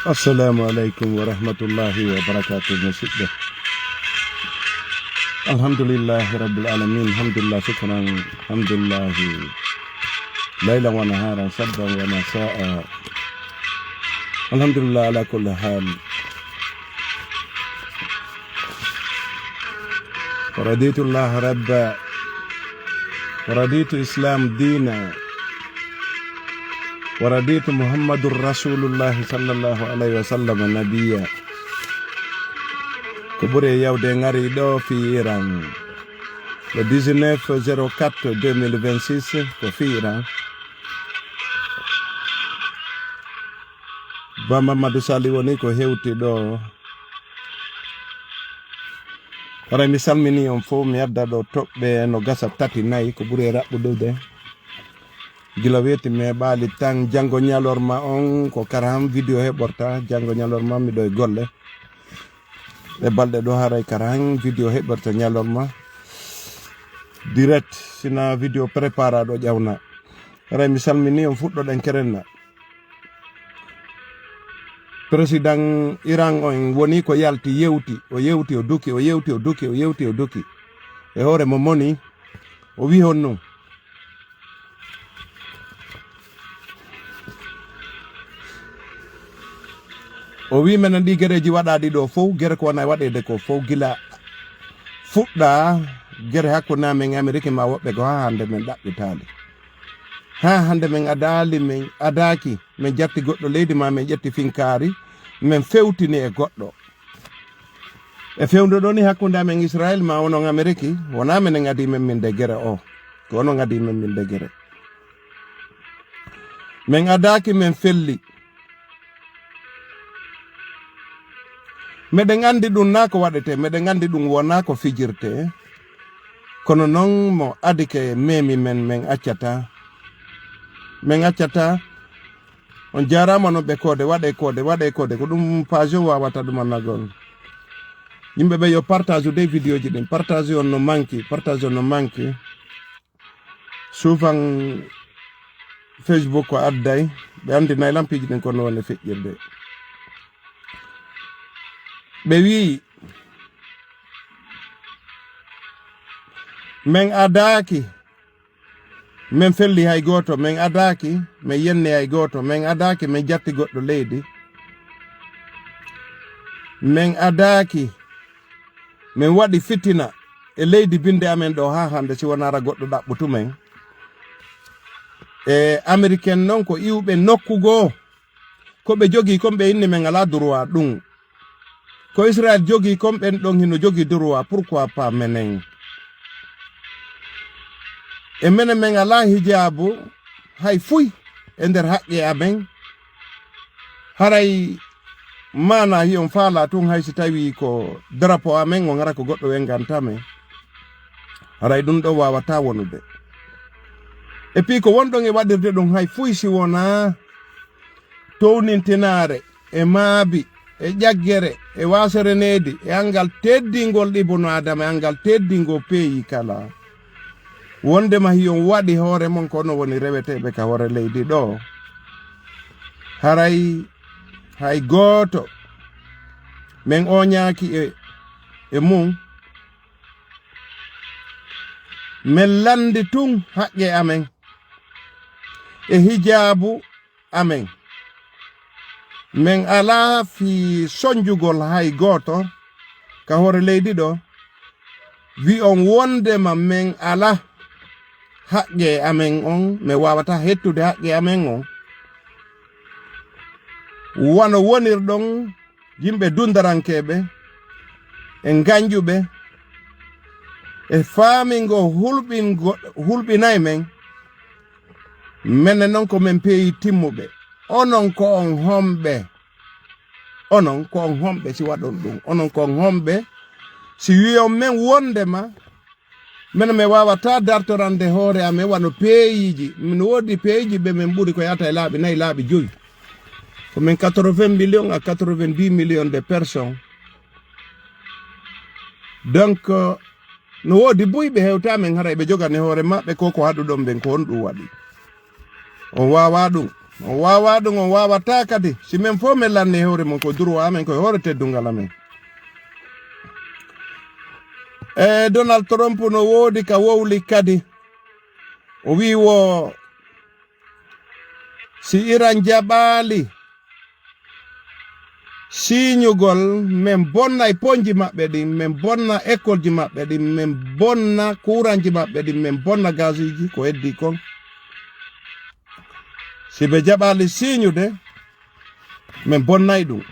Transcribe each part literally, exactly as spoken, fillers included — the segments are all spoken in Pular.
Assalamu alaikum wa rahmatullahi wa barakatuh, musidɓe. Alhamdulillahi rabbil alamin. Alhamdulillah, shukran. Alhamdulillahi. Laylan wa naharan, sabban wa masa'a. Alhamdulillah ala kulli hal. ورضيت الله ربا، ورضيت الإسلام دينا، ورضيت محمد رسول الله صلى الله عليه وسلم نبيا. Ko ɓuri e yawde ngari ɗo fii Iran. Le dix-neuf zéro quatre deux mille vingt-six, ko fii Iran. Ba Mamadou Sali woni ko hewti ɗo. Haray mi salmini on fow, mi adda ɗo toɓɓe no gasa tati, nayi, ko ɓuri e raɓɓude. Gila weeti mi heɓaali tan, janngo ñalorma on, ko karam video heɓorta, janngo ñalorma miɗo e golle. E balɗe ɗo haray karam video heɓorta ñalorma. Direct, sina video préparaɗo ƴawna. Haray mi salmini on, fuɗɗoɗen kerenna. Président Iran on woni ko yalti, yewti, o yewti, o duki, o yewti, o duki, o yewti, o duki. E hoore mo moni, o wi'i honno. O wi'i menen ɗi gereji waɗaaɗi ɗo fow, gere ko wona e waɗeede ko fow, gila fuɗɗa gere hakkunde amen e Amerik ma woɓɓe ko haa hannde men ɗaɓɓitaali. Haa hannde men adaali, men adaaki, men jatti goɗɗo leydi ma men ƴetti finkaari, men fewtini e goɗɗo. E fewndo ɗo ni hakkunde amen Israel ma onon Ameriki, wonaa menen adii men min de gere o. Ko onon adii men min de gere. Men adaaki men felli. Meɗen anndi ɗum naa ko waɗetee, meɗen anndi ɗum wonaa ko fijirtee. Kono non mo adike memi men, men accataa. Men accataa. On jaaraama non ɓe koode, waɗee koode, waɗee koode. Ko ɗum page o waawata ɗum annagol. Yimɓe ɓe yo partage de vidéo ji ɗin. Partage on no manki, partage on no manki. Souvent Facebook ko adday, ɓe anndinay lan piiji ɗin kono woni feƴƴirde. Ɓe wi'i, men adaaki, men felli hay gooto, men adaaki, men yenni hay gooto, men adaaki, men jatti goɗɗo leydi, men adaaki, men waɗi fitina e leydi binde amen ɗo haa hannde, si wonaa ra goɗɗo ɗaɓɓutu men. E Ameriken non ko iwɓe nokku goo, ko ɓe jogii kon ɓe inni men alaa droit ɗum. Ko Israel jogii kon ɓen ɗon hino jogii droit, pourquoi pas menen? E menen men alaa hijaabu hay fuy e nder haqqe amen. Haray maanaa hiyon faalaa tun hay si tawii ko drapeau amen on hara ko goɗɗo wenganta men. Haray ɗum ɗon waawataa wonude. Et puis ko wonɗon e waɗirde ɗum hay fuy si wonaa townintinaare e maabi e ƴaggere e waasere needi e anngal teddingol ibnu Aadama e anngal teddingol peeyi kala. Wondema hiyon waɗi hoore mon ko onon woni reweteeɓe ka hoore leydi ɗo. Haray hay gooto men ooñaaki e, e mum. Men lanndi tun haqqe amen e hijaabu amen. Men alaa fii sonjugol hay gooto ka hoore leydi ɗo, wi'on wondema men alaa haqqe amen on, men waawataa hettude haqqe amen on. Wano wonirɗon yimɓe dundarankeeɓe e nganƴuɓe e faamingo hulɓingo, hulɓinay men, menen non ko men peeyi timmuɓe. Onon ko on homɓe? Onon ko on homɓe si waɗon ɗum? Onon ko on homɓe si wi'on men wondema Mene mi waawataa dartorande hoore amen wano peeyiiji. Min woodi peeyiiji ɓe min ɓuri ko yahata e laabi nayi, laabi jowi. Ko min quatre-vingts millions à quatre-vingt-dix millions de personnes. Donc, no woodi buy ɓe hewtaa men haray ɓe jogani hoore maɓɓe ko ko haɗuɗon ɓen ko honɗum waɗi. On waawaa ɗum. On waawaa ɗun, on waawataa kadi. Si men fow men lannii hoore mun, ko droit amen, ko e hoore teddungal amen. E Donald Trump no woodi ka wowli kadi. O wi'i wo si Iran jaɓaali siiñugol, men bonna e ponji maɓɓe ɗin, men bonna ekkolji maɓɓe ɗin, men bonna kuuranji maɓɓe ɗin, men bonna gaasuuji ko heddii kon. Si ɓe jaɓaali siiñude, men bonnay ɗun.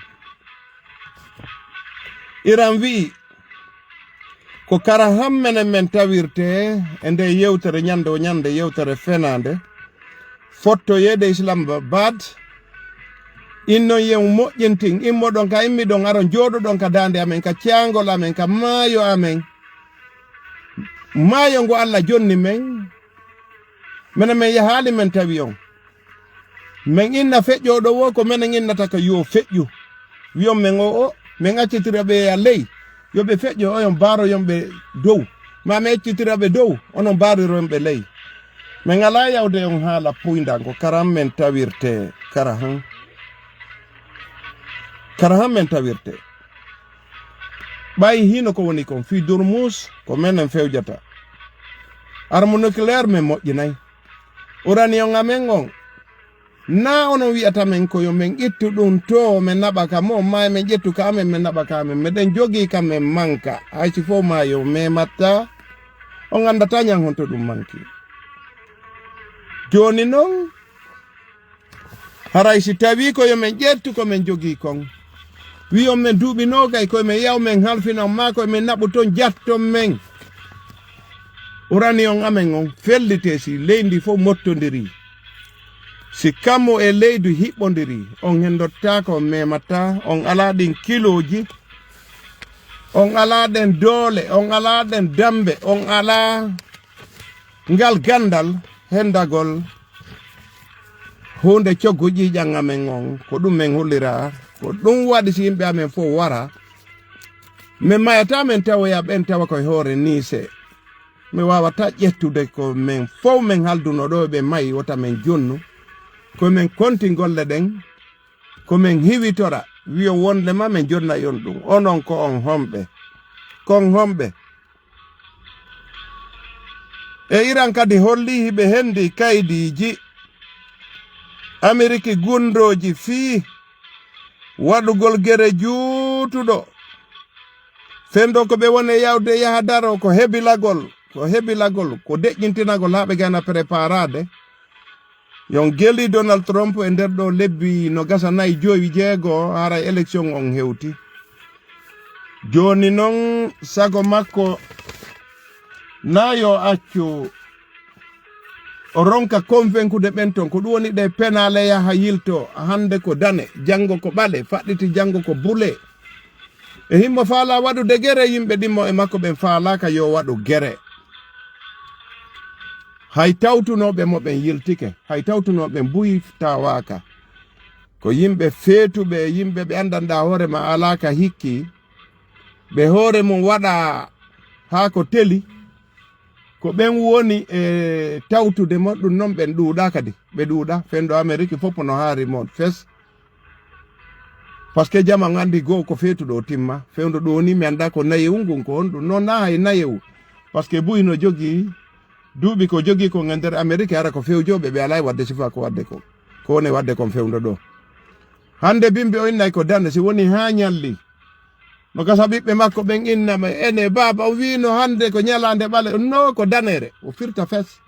Iran wi'i, ko kara han menen men tawirtee e nde yewtere ñande o ñande, yewtere fenaande, fottoyeede Islamabad, in non yen moƴƴintin, immoɗon ka immiɗon, aron jooɗoɗon ka daande amen, ka caangol amen, ka maayo amen. Maayo ngo Alla jonni men, menen men yahaali men tawi on. Men inna feƴƴooɗo woo ko menen innata ka yo feƴƴu. Wi'on men o, o, men accitira ɓe e ley. Yo ɓe feƴƴo, onon mbaaroyon ɓe dow. Maa men accitira ɓe dow, onon mbaariron ɓe ley. Men alaa yawde on haala puyndanko, kara han men tawirtee, kara han. Kara han men tawirtee. Ɓay hino ko woni kon, fii Durmuus, ko menen fewjata. Arme nucléaire men moƴƴinay. Uranium amen on, naa onon wi'ata men ko yo men ittu ɗun too, men naɓa ka mon, maa men ƴettu ka amen, men naɓa ka amen. Meɗen jogii ka men manka, hay si fow maa yo mematta, on anndataa ñan honto ɗun manki. Jooni non, haray si tawii ko yo men ƴettu ko men jogii kon, wi'on men duuɓi noogay, ko men yaw men halfinon maa ko men naɓu ton jatton men. Uranium amen on fellitee si leydi fow mottondirii. Si kammu e leydi hiɓɓondirii, on hendottaako, on memataa, on alaa ɗin kilooji, on alaa ɗen doole, on alaa ɗen dambe, on alaa ngal gandal hendagol huunde coggu ƴiiƴan amen on, ko ɗun men hulira, ko ɗun waɗi si yimɓe amen fow wara, men mayataa men tawoya ɓen tawa ko e hoore niise. Mi waawataa ƴettude ko men fow men halduno ɗoo, ɓe mayi, wota men jonnu. Ko men konti golle ɗen, ko men hiwitora, wi'o wondema men jonnay on ɗun. Onon ko on homɓe? Ko on homɓe? E Iran kadi hollii hiɓe hendi kaydiiji Ameriki gundooji fii waɗugol gere juutuɗo. Fendo ko ɓe woni e yawde yaha daro ko hebilagol, ko hebilagol, ko deƴƴintinagol haa ɓe gana preparaade. Yon geli Donald Trump e nder ɗoo lebbi no gasa nayi, jowi, jeego, haray election on hewti. Jooni non sago makko naa yo accu o ronka konfenkude ɓen ton. Ko ɗun woni ɗee penaale yaha yilto, hande ko dane, jango ko ɓale, faɗɗiti jango ko bule. E himmo faalaa waɗude gere, yimɓe ɗimmo e makko ɓen faalaaka yo waɗu gere. Hay tawtunooɓe mo ɓen yiltike, hay tawtunooɓe buy tawaaka. Ko yimɓe feetuɓe, yimɓe ɓe anndanɗaa hoore ma alaaka hikki, ɓe hoore mum waɗa haa ko teli, ko ɓen woni e tawtude mo, ɗun non ɓen ɗuuɗaa kadi. Ɓe ɗuuɗaa, fendo Ameriki fof no haari mo fes. Parce que jama on anndi goo ko feetuɗo o timma. Fewndo ɗoo ni mi anndaa ko nayewu ngun ko honɗun. Non naa hay nayewu. Parce que buy no jogii duuɓi ko jogii kon e nder Ameriki, hara ko fewjooɓe ɓe alaa e waɗde sifa ko waɗde kon. Ko woni waɗde kon fewndo ɗoo. Hannde bimbi o innay ko dane, si woni haa ñalli. No gasa ɓiɓɓe makko ɓen inna mo, ene baaba, o wiino hannde ko ñalaande ɓale, no ko danere. O firta fes.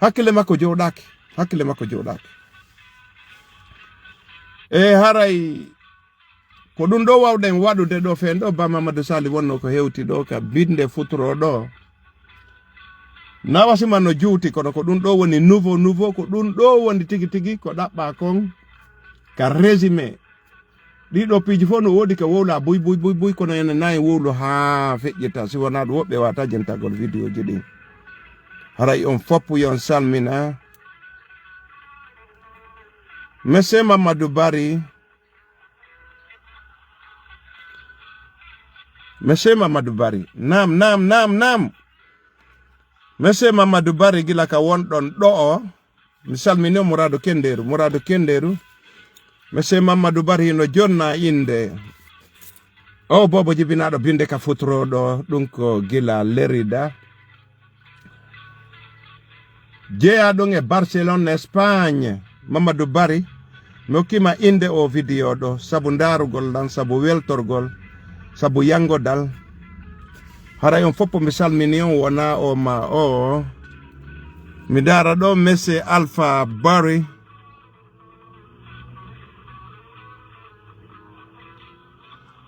Hakkille makko jooɗaaki. Hakkille makko jooɗaaki. E haray ko ɗun ɗoo wawɗen waɗude ɗoo feen ɗoo, Ba Mamadou Sali wonno ko hewti ɗoo ka binde futuro ɗoo. Na wasima no juuti, kono ko ɗun ɗoo woni nouveau, nouveau, ko ɗun ɗoo woni tigi tigi ko ɗaɓɓaa kon ka résumé. Ɗii ɗoo piiji fof no woodi ka wowlaa buy, buy, buy, buy, kono ene naawi wowlu haa feƴƴita, si wonaa ɗun woɓɓe waawataa jentagol vidéoji ɗin. Haray on fof yo on salmina. Monsieur Mamadou Barry, Monsieur Mamadou Barry, naam, naam, naam, naam. Monsieur Mamadou Barry, gila ka wonɗon ɗo'o, Mi salmini on Muraadu Kendeeru, Muraadu Kendeeru. Monsieur Mamadou Bari no jonna innde. O boobo jibinaaɗo binde ka futuro ɗo, ɗum ko gila Lerida. Jeyaa ɗum e Barcelone, Espagne. Mamadou Bari, mi hokkima innde o video ɗo, sabu ndaarugol lan, sabu weltorgol, sabu yangodal. Haray on foppo mi salmini on, wona o ma o. Mi ndaara ɗo, Monsieur Alpha Bari.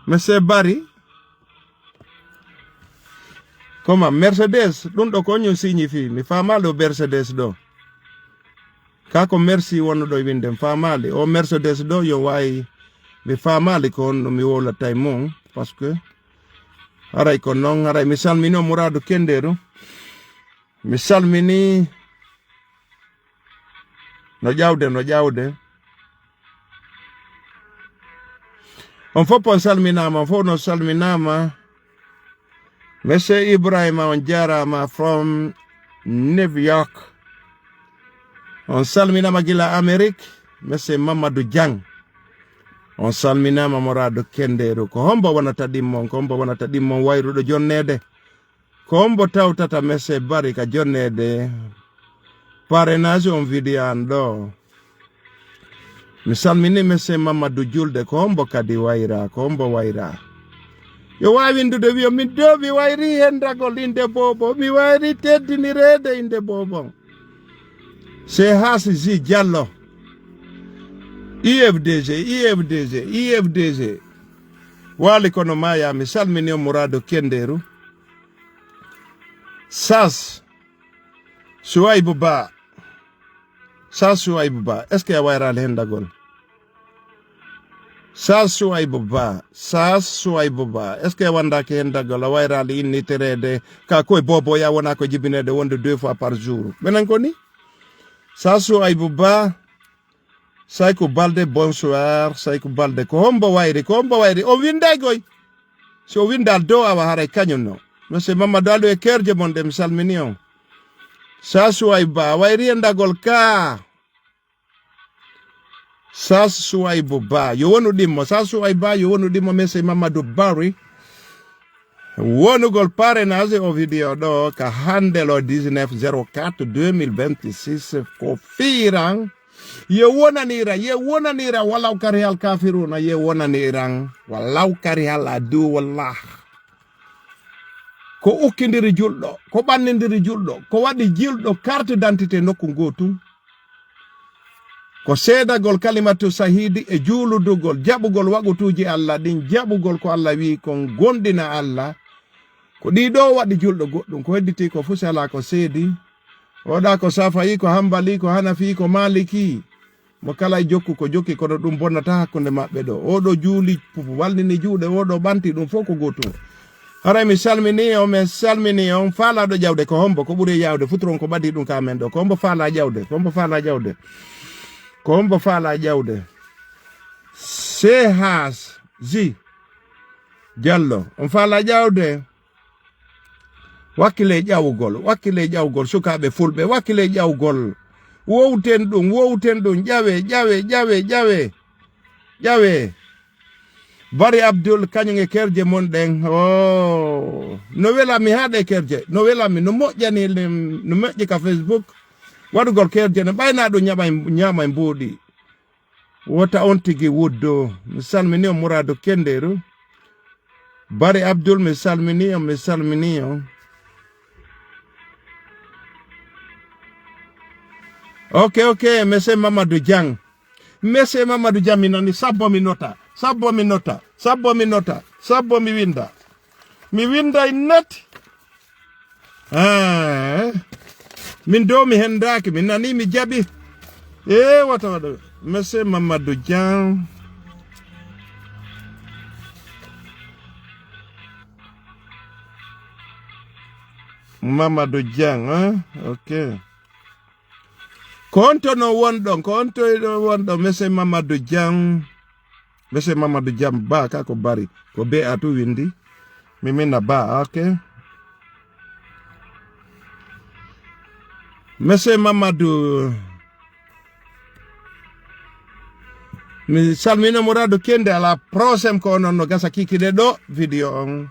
Monsieur Bari. Comment Mercedes, ɗum ɗo ko oñum signifie? Mi faamaali o Mercedes ɗo. Ka ko merci wonuɗo e winde, mi faamaali. O Mercedes ɗo yo waawi, mi faamaali ko honno mi wowlata e mum, parce que haray ko non, haray mi salmini o Muraadu Kendeeru. Mi salmini no ƴawde, no ƴawde. On fof on salminaama, on fof no salminaama. Monsieur Ibrahima, on jaaraama from New York. On salminaama gila Amerik, Monsieur Mamadou Diang. On salminaama Muraadu Kendeeru. Ko hombo wonata ɗimmon, ko hombo wonata ɗimmon wayruɗo jonneede? Ko hombo tawtata Monsieur Bari ka jonneede parrainage on video an ɗo? Mi salmini Monsieur Mamadou Julde, ko hombo kadi wayra, ko hombo wayra? Yo waawi windude wiyo, min do mi wayri hendagol innde boobo, mi wayri teddinireede innde boobo. C'est Hassi Zi Diallo. I F D G, I F D G, I F D G. Waali kono maaya, mi salmini on Muraadu Kendeeru. Sas Suwaybu Ba. Sas Suwaybu Ba. Est-ce que a wayraali hendagol? Sas Suwaybu Ba. Sas Suwaybu Ba. Est-ce que a wandaaki hendagol? A wayraali innitereede. Ka koye boobo ya wona ko jibineede wonde deux fois par jour. Menen ko ni? Sas Suwaybu Ba. Sayku Balde, bonsoir. Sayku Balde, ko hombo wayri? Ko hombo wayri? O winday goy. Si o windaali dow awa haray kañum no. Monsieur Mamadou Alou e kerje mon ɗe mi salmini on. Sa Suwayba, wayri e ndagol ka. Sa Suwaybu Ba, yo wonu ɗimmo. Sa Suwayba, yo wonu ɗimmo, Monsieur Mamadou Barry. Wonugol parrainage o video ɗo ka hande le dix-neuf zéro quatre deux mille vingt-six ko fiiran. Ye wonani Iran, ye wonani Iran, walaw kariha al kafiruna, ye wonani Iran, walaw kariha al adu wallah. Ko ukkindiri julɗo, ko ɓannindiri julɗo, ko waɗi julɗo carte d'identité nokku ngoo tun. Ko seedagol kalimatu sahiidi e juuludugol, jaɓugol waqutuuji Allah ɗin, jaɓugol ko Allah wi'i kon, gomɗina Allah. Ko ɗii ɗoo waɗi julɗo goɗɗum, ko hedditi ko fuu si alaa ko seedi. Oɗa ko Safayii, ko Hambalii, ko Hanafii, ko Maalikii. Mo kala e jokku ko jokki, kono ɗum bonnata hakkunde maɓɓe ɗoo. Oɗo juuli, pu-, wallini juuɗe, oɗo ɓanti, ɗum fof ko gootum. Haray mi salminii on, mi salminii on. Faalaaɗo ƴawde ko hombo? Ko ɓuri yaawde, futuro on ko ɓadii ɗum ka men ɗoo. Ko hombo faalaa ƴawde? Ko hombo faalaa ƴawde? Ko hombo faalaa ƴawde? Sehaas Zi Jallo. On faalaa ƴawde? Wakkilee ƴawugol, wakkilee ƴawugol, sukaaɓe fulɓe, wakkilee ƴawugol. Wowten ɗum, wowten ɗum, ƴawee, ƴawee, ƴawee, ƴawee, ƴawee. Bari Abdul, kañum e kerje mon ɗen. Oh, no welammi haa ɗee kerje, no welammi, no moƴƴani, no moƴƴi ka Facebook. Waɗugol kerje ne, ɓayna ɗum ñaama, ñaama e mbuuɗi. Wota on tigi wuddu. Mi salmini on Muraadu Kendeeru. Bari Abdul, mi salmini on, mi salmini on. Ok, ok, Monsieur Mamadou Diang. Monsieur Mamadou Diang, mi nani sabbo mi nota, sabbo mi nota, sabbo mi nota, sabbo mi winda. Mi winday net. Ah, min do mi hendaaki, mi nani mi jaɓi. Eh, wata waɗa. Monsieur Mamadou Diang. Mamadou Diang, hein? Ok. Ko honto non wonɗon? Ko honto wonɗon, Monsieur Mamadou Diang? Monsieur Mamadou Diang Ba, ka ko Bari. Ko B A tu windi. Mi minna Ba, ok. Monsieur Mamadou, Mi salmino Muradu Kende, ala prosem ko onon no gasa kikide ɗo video on.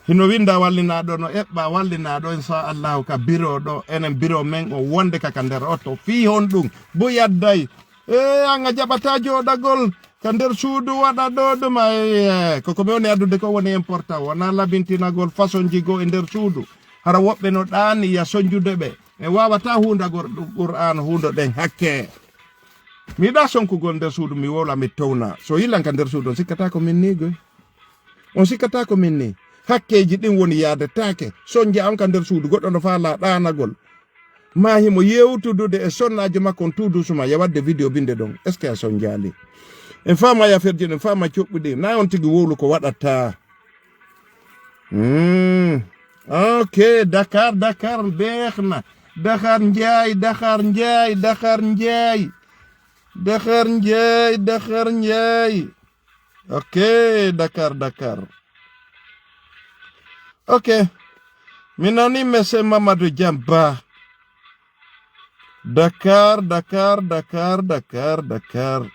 Hino winda wallinaaɗo, no eɓɓa wallinaaɗo, insha Allahu, ka biro ɗo, enen biro men o wonde ka, ka nder oto. Fii honɗun? Bo yadday. E, an a jaɓata jooɗagol ka nder suudu waɗa ɗo ɗum, ay, e, ko ko mi woni addude ko woni important, wona labintinagol façon ji goo e nder suudu. Hara woɓɓe no ɗaani ya sonjude ɓe. En waawata huundagol ɗum Qur'aana huundo ɗen hakke. Mi yiɗaa sonkugol nder suudu, mi wowla, mi towna. So yilan ka nder suudu, on sikkataa ko min nii goy. On sikkataa ko min nii. Hakkeeji ɗin woni yaadetaake. Sonja on ka nder suudu, goɗɗo no faalaa ɗaanagol. Maa himo yewtudude e sonnaajo makko on tuudu suma, ya wadde video binde ɗon. Est-ce que a sonjaali? En faama ya ferji ɗin, en faama coɓɓuɗi. Na on tigi wowlu ko waɗata. Hmm. Ok, Dakar, Dakar, beexna. Dakar Njaay, Dakar Njaay, Dakar Njaay. Dakar Njaay, Dakar Njaay. Ok, Dakar, Dakar. Ok. Mi nani Monsieur Mamadou Jamba. Dakar, Dakar, Dakar, Dakar, Dakar.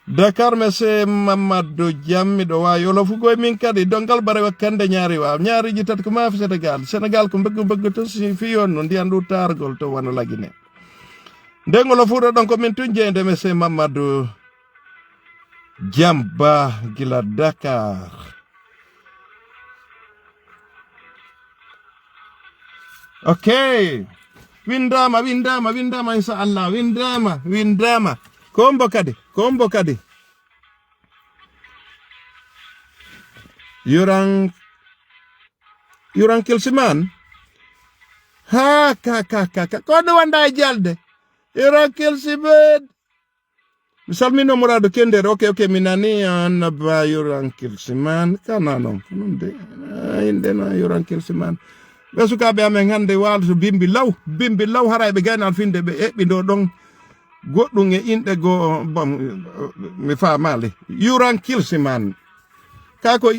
Dakar, Monsieur Mamadou Jam, miɗo waawi olofugol min kadi. Dongal bare wakkande ñaari waaw. Ñaariji tati ko maafi Senegal. Senegal ko mbeggu mbeggu to si fi on no ndiyan ɗum taargol to wano lagine. Nden olofuɗo ɗon ko min tun jeyde Monsieur Mamadou Jam Ba gila Dakar. Ok. Windaama, windaama, windaama, insha Allah. Windaama, windaama. Kombo kadi, kombo kadi. Yuran, Yuran Kilsiman. Ha, ka, ka, ka, ka. Ko ɗum wonda e jalde. Yuran Kilsiman. Mi salmino Muradu Kender. Ok, ok, mi nani an ba Yuran Kilsiman. Kana non. Ko non de. Ah, inde na Yuran Kilsiman. Ɓe sukaaɓe amen hannde waalto bimbi law, bimbi law, haray ɓe gayna alfinde ɓe eɓɓi ɗo ɗon goɗɗum e inɗe goo, bon, mi faamaali. Yuran Kilsiman. Ka ko,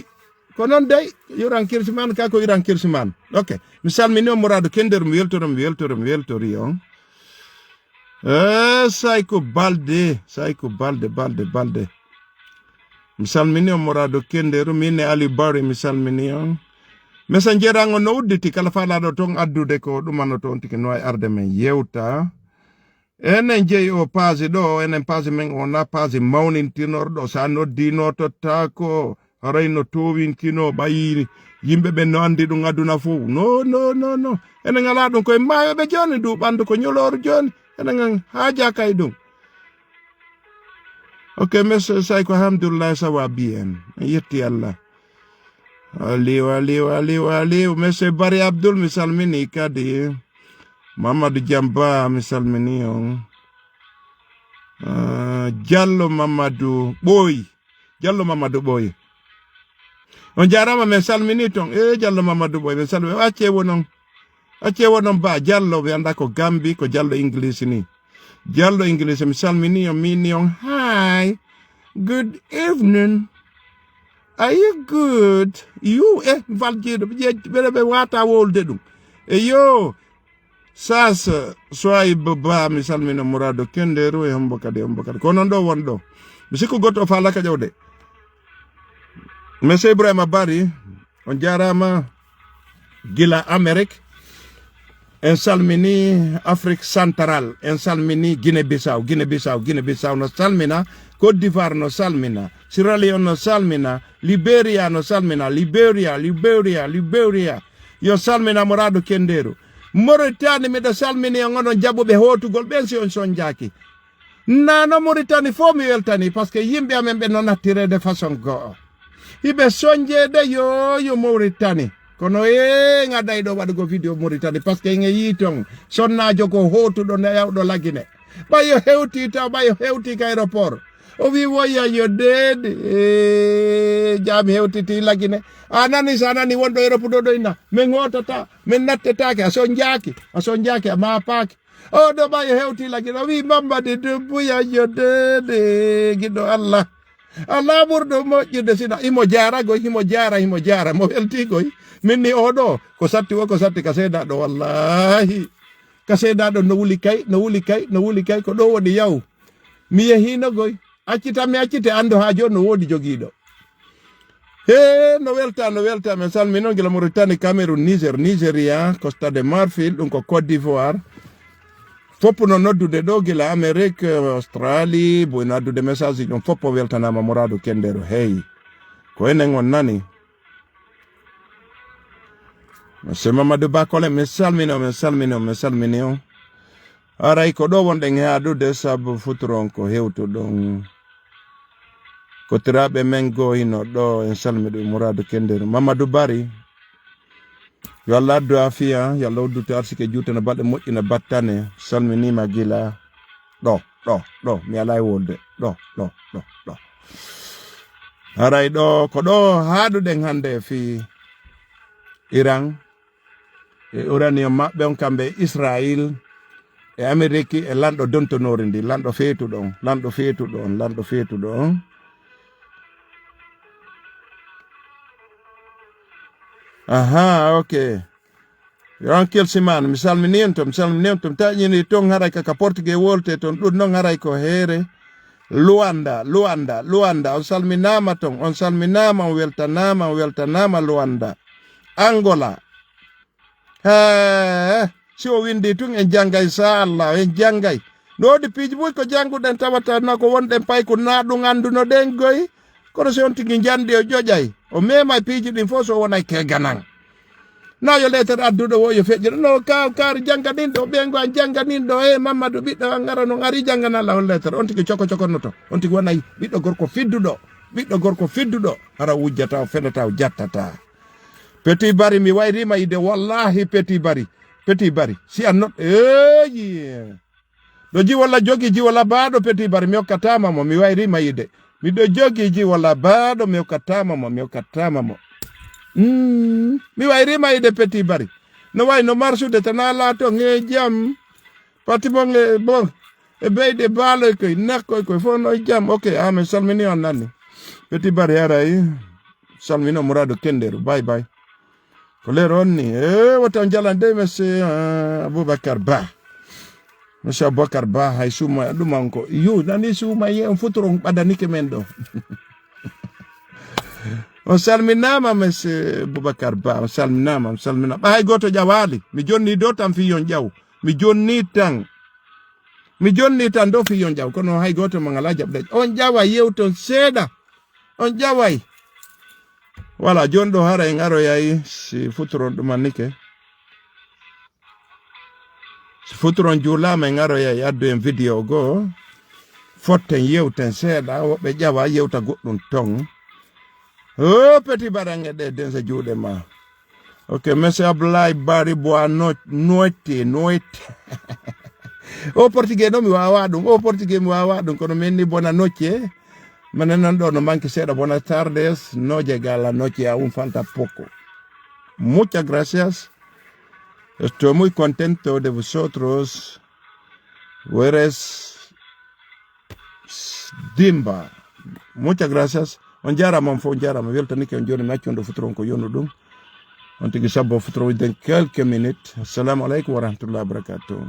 ko non dey, Yuran Kilsiman, ka ko Yuran Kilsiman. Ok, mi salmini on Muradu Kender, mi weltori, mi weltori, mi weltori on. Eh, Sayko Balde, Sayko Balde, Balde, Balde. Mi salmini on Muradu Kenderu, min e Ali Bari, mi salmini on. Messenger an on no udditi, kala faalaaɗo ton addude ko ɗumano ton tigi no e arde men yewta. Enen jeyi o page ɗo, enen page men o na page mawnintinorɗo, sa noddi notottaako, haray no towintino ɓayi yimɓe ɓen no andi ɗum aduna fow. No, no, no, no. Enen alaa ɗum koye maayo ɓe jooni, ndu ɓandu ko ñolooru jooni. Enen an haajaaka e ɗum. Ok, monsieur Sayko, alhamdulillah, ça va bien. En yetti Allah. Aliou, Aliou, Aliou, Aliou. Monsieur Bari Abdul, mi salmini kadi. Mamadou Jamba, mi salmini on. Ah, Diallo Mamadou Boy. Diallo Mamadou Boy. On jaaraama, men salmini ton. Eh, Diallo Mamadou Boy, men salmini. Accee wonon. Accee wonon ba Diallo, mi annda ko Gambi, ko Diallo English ni. Diallo English, mi salmini on, mi inni on. Hi. Good evening. Are you good? You, eh, valjiiɗo, ɓe ƴe-, ɓe, ɓe waata wowlude ɗum. E yo, Sas, Soayb Ba, mi salmina Murado Kenderu e hombo kadi, hombo kadi. Ko non ɗo won ɗo. Mi sikku goɗɗo o faalaka ƴewde. Monsieur Ibrahima Bari, on jaaraama gila Amérique. En salmini Afrique Centrale. En salmini Guinée Bissau, Guinée Bissau, Guinée Bissau no salmina. Côte d'Ivoire no salmina. Sierra Leone no salmina. Liberia no salmina. Liberia, Liberia, Liberia. Yo salmina Murado Kenderu. Mauritanie, miɗo salmini on onon jaɓuɓe hootugol ɓen si on sonjaaki. Nano Mauritanie fof mi weltani, parce que yimɓe amen ɓe no nattireede façon go'o. Hiɓe sonjeede yo, yo Mauritanie. Kono ee, ngaɗay ɗo waɗugo video Mauritanie, parce que en yii ton sonnaajo ko hootuɗo ne yawɗo Lagine. Ɓay o hewti taw, ɓay o hewti ka aéroport. O wi woya yo deede, ee, jaa mi hewtiti Lagine. A nani, sa nani wonɗo Europe ɗo ɗoyna. Min hootata, min nattetaake, a sonjaaki, a sonjaaki, a maapaaki. O ɗo ɓay hewti Lagine, o wi Mamadi Dumbuya yo deede, giɗo Allah. Allah ɓurɗo moƴƴude sina, imo jaara goy, imo jaara, imo jaara, mo welti goy. Min ni o ɗo, ko satti o, ko satti ka seedaɗo, wallahi. Ka seedaɗo no wuli kay, no wuli kay, no wuli kay, ko ɗo woni yaw. Mi yehiino goy. Accitan mi accite, anndo haa jooni no woodi jogiiɗo. Hee, no welta, no welta. Men salmini on gila Mauritanie, Cameroun, Niger, Nigeria, Costa de Marfil, ɗum ko Côte d'Ivoire. Foppu no noddude ɗo gila Amérique, Australie, bo ina addude message ɗum foppu weltanaama Muradu Kenderu. Hey, ko enen on nani. Monsieur Mamadou Bakole, mi salmini on, mi salmini on, mi salmini on. Haray ko ɗo wonɗen e haaɗude sabu futuro on ko hewtuɗon. Kotiraaɓe men goo hino ɗo, en salmini ɗum Muradu Kenderu. Mamadou Bari, yo Allah addu afiya, yo Allah udditu arsike juutana baɗe moƴƴina battane. Salminiima gila ɗo, ɗo, ɗo, mi alaa e wolde. Ɗo, ɗo, ɗo, ɗo. Haray ɗo, ko ɗo haaɗuɗen hannde e fii Iran, e uranium maɓɓe on kamɓe e Israyil, e Ameriki, e lanɗo dontonoori ndi, lanɗo feetuɗo on, lanɗo feetuɗo on, lanɗo feetuɗo on. Ahaa, ok. Rankel Siman, mi salmini on ton, mi salmini on ton, taƴini ton haray ka, ka Portugais wolte ton, ɗum non haray ko heere. Luanda, Luanda, Luanda, on salminaama ton, on salminaama, on weltanaama, on weltanaama Luanda. Angola. Hee, si o windi tun en janngay, inchallah, en janngay. No woodi piiji buy ko jannguɗen tawata na ko wonɗen pay ko na ɗum annduno ɗen goy. Kono si on tigi njanndi o ƴoƴay, o meemay piiji ɗin fof so wonay keganan. Na yo leetar adduɗo wo yo feƴƴuɗo. No ka, kaari jannganinɗo, ɓeyngu an jannganinɗo, e Mammadu ɓiɗɗo an ara non ari janngana la on leetar. On tigi coko cokonnoto. On tigi wonay ɓiɗɗo gorko fidduɗo. Ɓiɗɗo gorko fidduɗo. Hara wujjata, o fenata, o jattata. Petit Bari, mi wayriima yiide, wallahi, Petit Bari, Petit Bari, si a not-, eeyi. Ɗo jiwo la jogi, jiwo la baaɗo, Petit Bari, mi hokkataama mo, mi wayriima yiide. Miɗo jogi jiwo la baaɗo, mi hokkataama mo, mi hokkataama mo. Mm, mi wayriima yiide, Petit Bari. No way no marsude, tan a laato, e jam. Pati bon, e bon. E beyɗe baaloy koy, nakkoy koy, fof no e jam. Ok, amen salmini on nanni. Petit Bari aray, salmino Murado Kenderu, bye bye. Ko leer on ni, e wota on jalan de, monsieur, eh, Aboubacar Ba. Monsieur Aboubacar Ba, hay suuma ɗum on ko. Yo, nani suuma ye on futuro on ɓadanike men ɗo. On salminaama, monsieur Aboubacar Ba, on salminaama, on salminaama. Ɓa hay gooto ƴawaali. Mi jonni do tan fii on ƴaw. Mi jonni tan. Mi jonni tan do fii on ƴaw. Kono hay gooto mo ngalaa jaɓde. On ƴawa yewton seeɗa. On ƴaway. Voilà, jooni ɗo hara en aroyay si futuron ɗum annike. Si futuron juulaama en aroyay addu en video goo. Fotten yewten seeɗa, woɓɓe ƴawa yewta goɗɗum ton. O Petit Bari an e ɗe densa juuɗe ma. Ok, monsieur Ablaye Bari Bois no-, noite, noite. O portugais no mi wawa ɗum, o portugais mi wawa ɗum, kono min ni bona noite. Menen non ɗo no manque seeɗa, bona tardes, noje gala noche, aún falta poco. Muchas gracias. Estoy muy contento de vosotros. Eres Dimba. Muchas gracias. On jaaraama, on fof on jaaraama. Weltanike on jooni, mi accu on ɗo futuro on ko yonu ɗum. On tigi sabbo futuro dans quelques minutes. Assalamu alaikum wa rahmatullahi wa barakatuh.